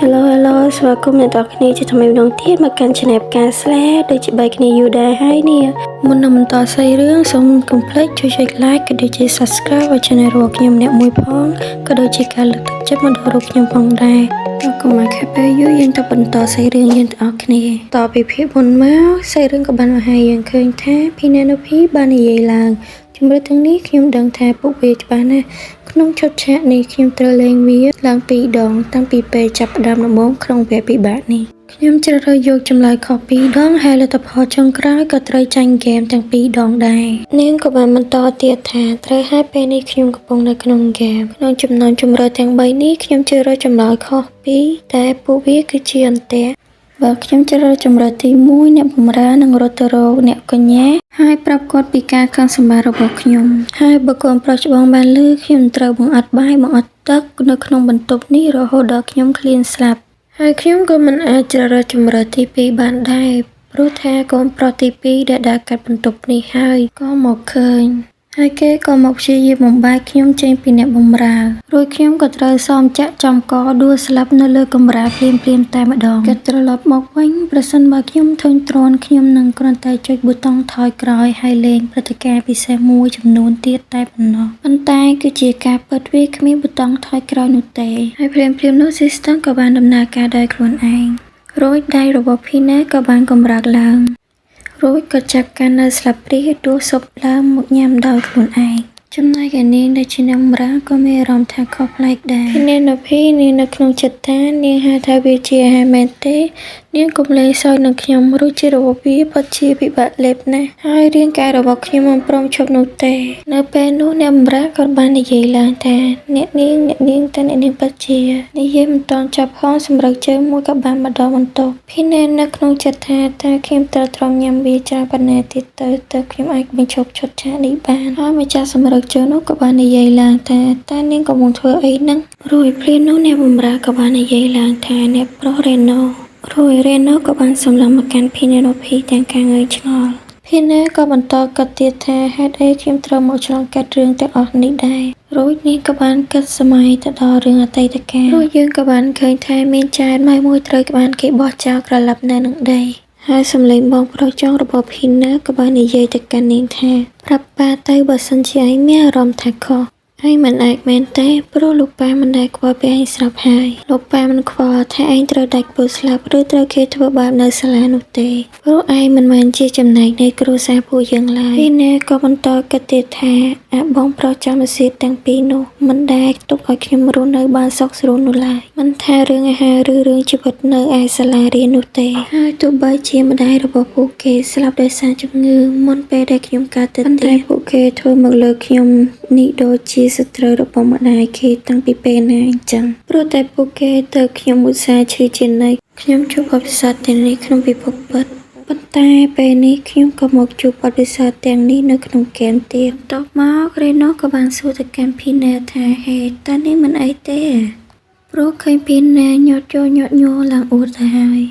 Hello Hello ស្វាគមន៍អ្នកទាំងអស់គ្នាជាថ្មីម្ដងទៀតមកកាន់ Channel ផ្កាស្លាដូចជាបីគ្នាយូរដែរហើយនេះមុននឹងបន្តសាច់រឿងសូមកុំភ្លេចជួយចុច like ក៏ដូចជា Subscribe ឲ្យ Channel របស់ខ្ញុំអ្នកមួយផងក៏ដូចជាការលើកទឹកចិត្តមកដល់រូបខ្ញុំផងដែរតោះកុំឲ្យខាតពេលយូរយើងទៅបន្តសាច់រឿងយើងទាំងអស់គ្នាតពីភាពមុនមកសាច់រឿងក៏បានបង្ហាញយើងឃើញថា Penelope បាននិយាយឡើងជំរឿទាំងនេះខ្ញុំដឹងថាពួកវាច្បាស់ណាស់ក្នុងឈុតឆាកនេះខ្ញុំត្រូវលេងវាឡើងពីរដងតាំងពីពេលចាប់ផ្ដើមដំបូងក្នុងវគ្គពិបាកនេះខ្ញុំជ្រើសរើសយកចម្លើយខុសពីរដងហើយលទ្ធផលចុងក្រោយក៏ត្រូវចាញ់ហ្គេមទាំងពីរដងដែរនាងក៏បានបន្តទៀតថាត្រូវហើយពេលនេះខ្ញុំកំពុងនៅក្នុងហ្គេមក្នុងចំណោមជម្រើសទាំង3នេះខ្ញុំជ្រើសរើសចម្លើយខុសពីរតែពួកវាគឺជាអន្ទាក់បើខ្ញុំជ្រើសរើសជម្រើសទី1អ្នកបម្រើនឹងរត់ទៅរកអ្នកកញ្ញាហើយប្រាប់គាត់ពីការខឹងសម្បាររបស់ខ្ញុំហើយបើកូនប្រុសច្បងបានឮខ្ញុំត្រូវបង្អត់បាយបង្អត់ទឹកនៅក្នុងបន្ទប់នេះរហូតដល់ខ្ញុំឃ្លានស្លាប់ហើយខ្ញុំក៏មិនអាចជ្រើសរើសជម្រើសទី2បានដែរព្រោះថាកូនប្រុសទី2ដែលដើរកាត់បន្ទប់នេះហើយក៏មកឃើញហើយគេក៏មកព្យាយាមបំបែកខ្ញុំចេញពីអ្នកបម្រើរួចខ្ញុំក៏ត្រូវសមចាក់ចំកដួលស្លាប់នៅលើកម្រាលភ្លាមៗតែម្ដងគិតត្រឡប់មកវិញប្រសិនបើខ្ញុំធុញទ្រាន់ខ្ញុំនឹងគ្រាន់តែចុចប៊ូតុងថយក្រោយហើយលេងព្រឹត្តិការណ៍ពិសេសមួយចំនួនទៀតតែប៉ុណ្ណោះប៉ុន្តែគឺជាការពិតវាគ្មានប៊ូតុងថយក្រោយនោះទេហើយភ្លាមៗនោះ system ក៏បានដំណើរការដោយខ្លួនឯងរួចដៃរបស់ Pina ក៏បានកម្រើកឡើងរួចក៏ចាប់កាន់នៅស្លាបព្រាដួសស៊ុបឡើងមកញ៉ាំដោយខ្លួនឯងចំណែកឯនាងដែលជាអ្នកបម្រើក៏មានអារម្មណ៍ថាខុសប្លែកដែរ Penelope នាងនៅក្នុងចិត្តថានាងហៅថាវាជាអាហារមែនទេនាងកុំលេងសើចនឹងខ្ញុំរសជាតិរបស់វាពិតជាពិបាកលេបណាស់ហើយរាងកាយរបស់ខ្ញុំមិនព្រមឈប់នោះទេនៅពេលនោះអ្នកបម្រើក៏បាននិយាយឡើងថាអ្នកនាងអ្នកនាងតើអ្នកនាងពិតជានិយាយមិនទាន់ចប់ផងសម្រឹកជើងមួយក៏បានមកដល់បន្ទប់ Pine នៅក្នុងចិត្តថាតើខ្ញុំត្រូវទ្រាំញ៉ាំវាច្រើនប៉ុណ្ណាទៀតទៅទើបខ្ញុំអាចបញ្ឈប់ឈុតឆាកនេះបានហើយម្ចាស់សម្រឹកជើងនោះក៏បាននិយាយឡើងថាតើនាងកំពុងធ្វើអីហ្នឹងរួចភ្លាមនោះអ្នកបម្រើក៏បាននិយាយឡើងថាអ្នកប្រុសរ៉េណូរួចរ៉េណូក៏បានសម្លឹងមកកាន់ Penelope ទាំងការងឿងឆ្ងល់ Pine ក៏បន្តគិតទៀតថាហេតុអីខ្ញុំត្រូវមកឆ្លងកាត់រឿងទាំងអស់នេះដែររួចនាងក៏បានគិតសម័យទៅដល់រឿងអតីតកាលរួចយើងក៏បានឃើញថាមានចានម៉ៅមួយត្រូវបានគេបោះចោលក្រឡាប់នៅនឹងដីហើយសំឡេងបងប្រុសចុងរបស់ Pina ក៏បាននិយាយទៅកាន់នាងថាប្រាប់ប៉ាទៅបើសិនជាឯងមានអារម្មណ៍ថាខុសហើយមិនអាចមែនទេព្រោះលោកប៉ាមិនដែលខ្វល់ពីឯងស្រាប់ហើយលោកប៉ាមិនខ្វល់ថាឯងត្រូវដាច់ពោះស្លាប់ឬត្រូវគេធ្វើបាបនៅសាលានោះទេព្រោះឯងមិនមែនជាចំណែកនៃគ្រួសារពួកយើងឡើយពីណាក៏បន្តគិតទៀតថាអាបងប្រុសចាំសៀតទាំងពីរនោះមិនដែលទុកឲ្យខ្ញុំរស់នៅបានសុខស្រួលនោះឡើយមិនថារឿងអាហារឬរឿងជីវិតនៅឯសាលារៀននោះទេហើយទោះបីជាម្ដាយរបស់ពួកគេស្លាប់ដោយសារជំងឺមុនពេលដែលខ្ញុំកើតទៅប៉ុន្តែពួកគេធ្វើមកលើខ្ញុំនេះដូចជាសត្រូវរបស់ម្ដាយគេតាំងពីពេលណាអញ្ចឹងព្រោះតែពួកគេទៅខ្ញុំឧស្សាហ៍ឈឺជានិច្ចខ្ញុំជួបបទពិសោធន៍ទាំងនេះក្នុងពិភពពិតប៉ុន្តែពេលនេះខ្ញុំក៏មកជួបបទពិសោធន៍ទាំងនេះនៅក្នុងហ្គេមទៀតបន្ទាប់មករេណូក៏បានសួរទៅកាន់ភីណាថាហេតើនេះមិនអីទេព្រោះឃើញភីណាញាត់ចូលញាត់ញ័រឡើងអួតទៅហើយ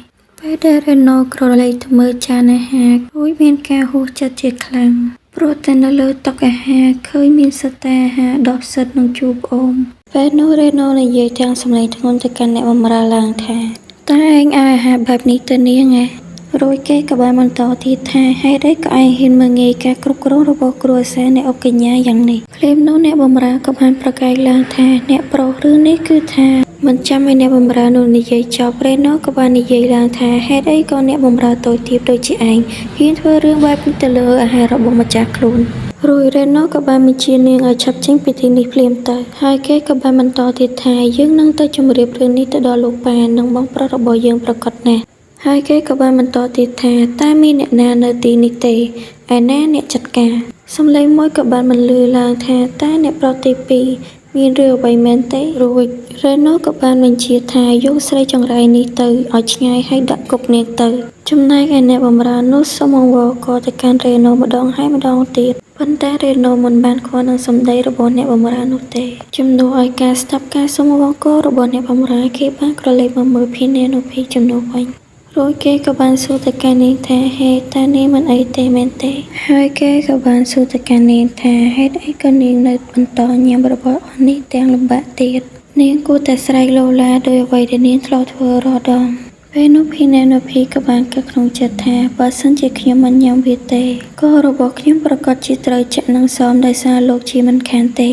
ពេលដែលរេណូក្រឡេកទៅមើលចានអាហាររួចមានការហួសចិត្តជាខ្លាំងព្រោះតែនៅលើតុអាហារឃើញមានសត្វតែអាហារដោះផ្សិតនិងជូរផ្អូមពេលនោះរេណូនិយាយទាំងសម្លេងធ្ងន់ទៅកាន់អ្នកបម្រើឡើងថាតើឯងឲ្យអាហារបែបនេះទៅនាងឯងរួចគេក៏បានបន្តទៀតថាហេតុអីក៏ឯងហ៊ានមើលងាយការគ្រប់គ្រងរបស់គ្រួសារអ្នកអុកញ្ញាយ៉ាងនេះភ្លាមនោះអ្នកបម្រើក៏បានប្រកែកឡើងថាអ្នកប្រុសរឿងនេះគឺថាមិនចាំឲ្យអ្នកបម្រើនោះនិយាយចប់រេណូក៏បាននិយាយឡើងថាហេតុអីក៏អ្នកបម្រើតូចទាបដូចជាឯងហ៊ានធ្វើរឿងបែបនេះទៅលើអាហាររបស់ម្ចាស់ខ្លួនរួចរេណូក៏បានបញ្ជានាងឲ្យឆាប់ចេញពីទីនេះភ្លាមទៅហើយគេក៏បានបន្តទៀតថាយើងនឹងទៅជម្រាបរឿងនេះទៅដល់លោកប៉ានិងបងប្រុសរបស់យើងប្រកាសណាស់ហើយគេក៏បានបន្តទៀតថាតើមានអ្នកណានៅទីនេះទេឯណាអ្នកចាត់ការសំឡេងមួយក៏បានបន្លឺឡើងថាតើអ្នកប្រុសទី2មានរឿងអ្វីមែនទេរួចរ៉េណូក៏បានបញ្ជាថាយកស្រីចង្រៃនេះទៅឲ្យឆ្ងាយហើយដាក់គុកនាងទៅចំណែកឯអ្នកបម្រើនោះសូមអង្វរក៏ទៅកាន់រ៉េណូម្ដងហើយម្ដងទៀតប៉ុន្តែរ៉េណូមិនបានខ្វល់នឹងសម្ដីរបស់អ្នកបម្រើនោះទេជំនួសឲ្យការស្ដាប់ការសូមអង្វរកររបស់អ្នកបម្រើគេបានក្រឡេកមកមើលភីនេណូភីជំនួសវិញរួចគេក៏បានសួរទៅកាន់នាងថាហេតើនាងមិនអីទេមែនទេហើយគេក៏បានសួរទៅកាន់នាងថាហេតុអីក៏នាងនៅបន្តញ៉ាំរបស់អស់នេះទាំងលំបាកទៀត នាងគួរតែស្រែកឡូឡាដោយអ្វីដែលនាងធ្លាប់ធ្វើរាល់ដងពេលនោះភីណែនភីក៏បានគិតក្នុងចិត្តថាបើសិនជាខ្ញុំមិនញ៉ាំវាទេក៏របស់ខ្ញុំប្រកាសជាត្រូវចាក់នឹងសមដោយសារលោកជាមិនខានទេ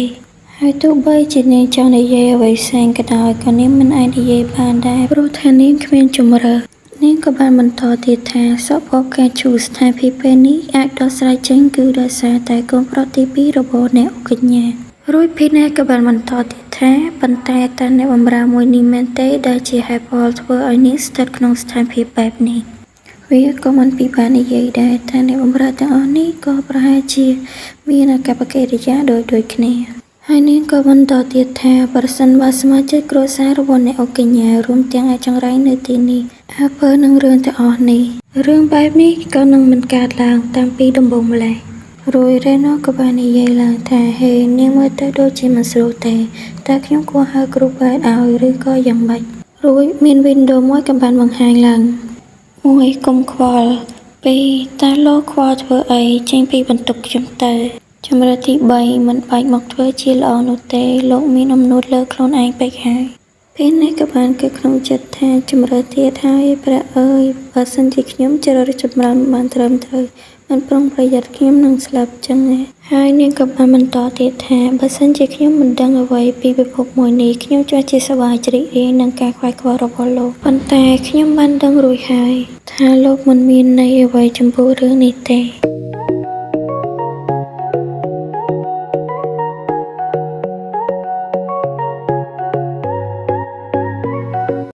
ហើយទោះបីជានាងចង់និយាយអ្វីផ្សេងក៏ដោយក៏នាងមិនអាចនិយាយបានដែរព្រោះថានាងគ្មានជម្រើសនាងក៏បានបន្តទៀតថាសពពការឈូស្ថានភាពពេលនេះអាចដោះស្រាយចេញគឺដោយសារតែកូនប្រុសទី2របស់អ្នកឧកញ៉ារួចភីណែក៏បានបន្តទៀតថាប៉ុន្តែតើអ្នកបម្រើមួយនេះមែនទេដែលជាហេតុផលធ្វើឲ្យនាងស្ថិតក្នុងស្ថានភាពបែបនេះវាក៏មិនពិបាកនិយាយដែរថាអ្នកបម្រើទាំងអស់នេះក៏ប្រហែលជាមានអាកប្បកិរិយាដូចគ្នាហើយនាងក៏បន្តទៀតថាប្រសិនបើសមាជិកគ្រួសាររបស់អ្នកឧកញ៉ារួមទាំងអាចង្រៃនៅទីនេះអើពើនឹងរឿងទាំងអស់នេះរឿងបែបនេះក៏នឹងមិនកើតឡើងតាំងពីដំបូងម្ល៉េះរួចរ៉េណូក៏បាននិយាយឡើងថាហេនាងមើលទៅដូចជាមិនស្រួលទេតើខ្ញុំគួរហៅគ្រូពេទ្យឲ្យឬក៏យ៉ាងម៉េចរួចមានវីដេអូមួយក៏បានបង្ហាញឡើង1កុំខ្វល់2តើលោកខ្វល់ធ្វើអីចេញពីបន្ទប់ខ្ញុំទៅជម្រើសទី3មិនបាច់មកធ្វើជាល្អនោះទេលោកមានអំនួតលើខ្លួនឯងពេកហើយពេលនេះក៏បានគិតក្នុងចិត្តថាជម្រើសទៀតហើយព្រះអើយបើសិនជាខ្ញុំជ្រើសរើសចម្រើនបានត្រឹមត្រូវមិនប្រុងប្រយ័ត្នខ្ញុំនឹងស្លាប់ចឹងណាហើយនាងក៏បានបន្តទៀតថាបើសិនជាខ្ញុំមិនដឹងអ្វីពីពិភពមួយនេះខ្ញុំច្បាស់ជាសប្បាយរីករាយនឹងការខ្វាយខ្វល់របស់លោកប៉ុន្តែខ្ញុំបានដឹងរួចហើយថាលោកមិនមានន័យអ្វីចំពោះរឿងនេះទេ។